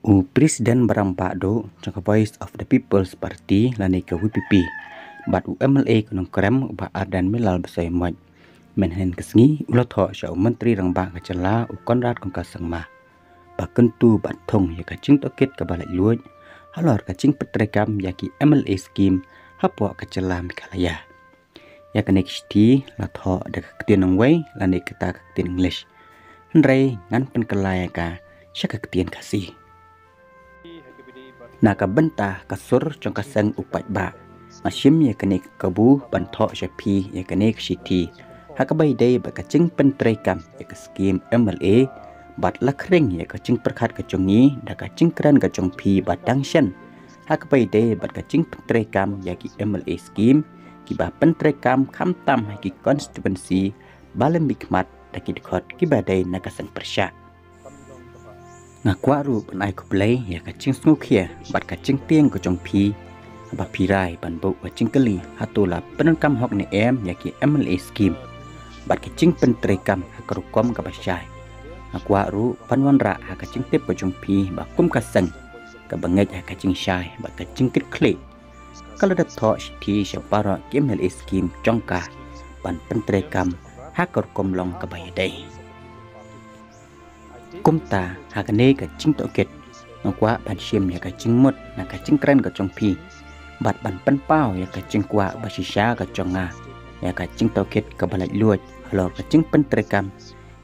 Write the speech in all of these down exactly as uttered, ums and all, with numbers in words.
U President ba rangbah duh jong ka Voice of the People's Party lane ka V P P bad u M L A ka Nongkrem u Bah Ardent Miller Basaiawmoit mynhynnin ka sngi u la thoh sha u Myntri Rangbah ka jylla u Conrad Kongkar Sangma ba kyntu bad thung ïa ka jingtohkit kaba laitluid halor ka jingpyntreikam ïa ki M L A scheme hapoh ka jylla Meghalaya. Ïa kane ka shithi la thoh da ka ktien nongwei lane kata ka ktien English. Hynrei ngan pynkylla ïa ka sha ka ktien Khasi. Na ka bynta ka sur jong ka seng u paidbah, nga shim ïa kane ka kabu ban thoh sha phi ïa kane ka shithi ha kaba ïadei bad ka jingpyntreikam ïa ka skim M L A bad la khring ïa ka jingpyrkhat ka jong ngi da ka jingkren ka jong phi ba dang shen ha kaba ïadei bad ka jingpyntreikam ïa ki M L A skim kiba pyntreikam khamtam ha ki constituency ba lem bit khmat da ki dkhot kiba dei na ka seng pyrshah. Nga kwah ruh ban ai khublei ïa ka jingsngewkhia bad ka jingtieng ka jong phi ba phi rai ban buh ka jingkylli hato la pyndonkam hok ne em ïa ki M L A skim bad ka jingpyntreikam ha ka rukom kaba shai. Nga kwah ruh ban wanrah ha ka jingtip ka jong phi ba kum ka seng kaba ngeit ha ka jingshai bad ka jingkitkhlieh, ka la dep thoh shithi sha baroh ki M L A skim jong ka ban pyntreikam ha ka rukom long kaba ïadei. Kumta ha kane ka jingtohkit nga kwah ban shim ïa ka jingmut na ka jingkren ka jong phi bad ban pynpaw ïa ka jingkwah ba shisha ka jong nga ïa ka jingtohkit kaba laitluid halor ka jingpyntreikam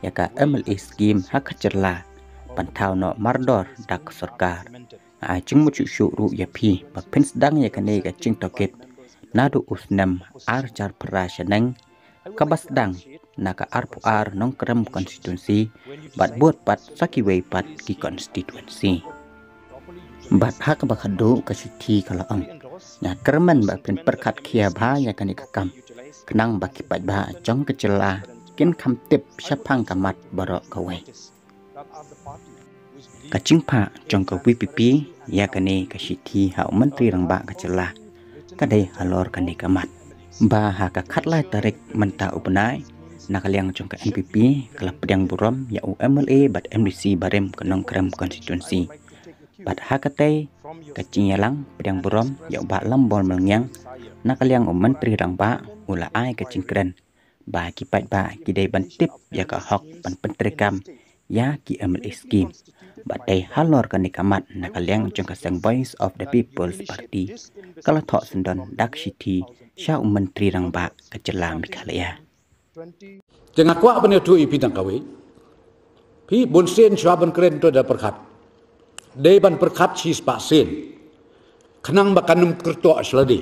ïa ka M L A skim ha ka jylla ban thaw noh mardor da ka sorkar. Nga ai jingmut shuh shuh ruh ïa phi ba phin sdang ïa kane ka jingtohkit naduh u snem ar hajar phra shaneng kaba sdang na ka arphew ar Nongkrem constituency bad bud pat sa kiwei pat ki constituency. Bad ha kaba khatduh ka shithi ka la ong, nga kyrmen ba phin pyrkhat khia bha ïa kane ka kam khnang ba ki paidbah jong ka jylla kin kham tip shaphang ka mat baroh kawei. Ka jingphah jong ka V P P ïa kane ka shithi ha u Myntri Rangbah ka jylla ka dei halor kane ka mat ba ha ka khatlai tarik mynta u bnai na ka liang jong ka N P P ka la pdiang burom ïa u M L A bad M D C barim ka Nongkrem constituency. Bad ha katei ka jingïalang pdiang burom ïa u Bah Lambor Malngiang na ka liang u Myntri Rangbah u la ai ka jingkren ba ki paidbah ki dei ban tip ïa ka hok ban pyntreikam ïa ki M L A skim. Bad dei halor kane ka mat na ka liang jong ka seng Voice of the People's Party ka la thoh syndon da ka shithi sha u Myntri Rangbah ka jylla Meghalaya. Te nga kwah ban ïathuh ïa phi tang kawei. Phi bun sien shuwa ban kren to da pyrkhat. Dei ban pyrkhat shispah sien. Khnang ba kan ym kyrtoh shladi.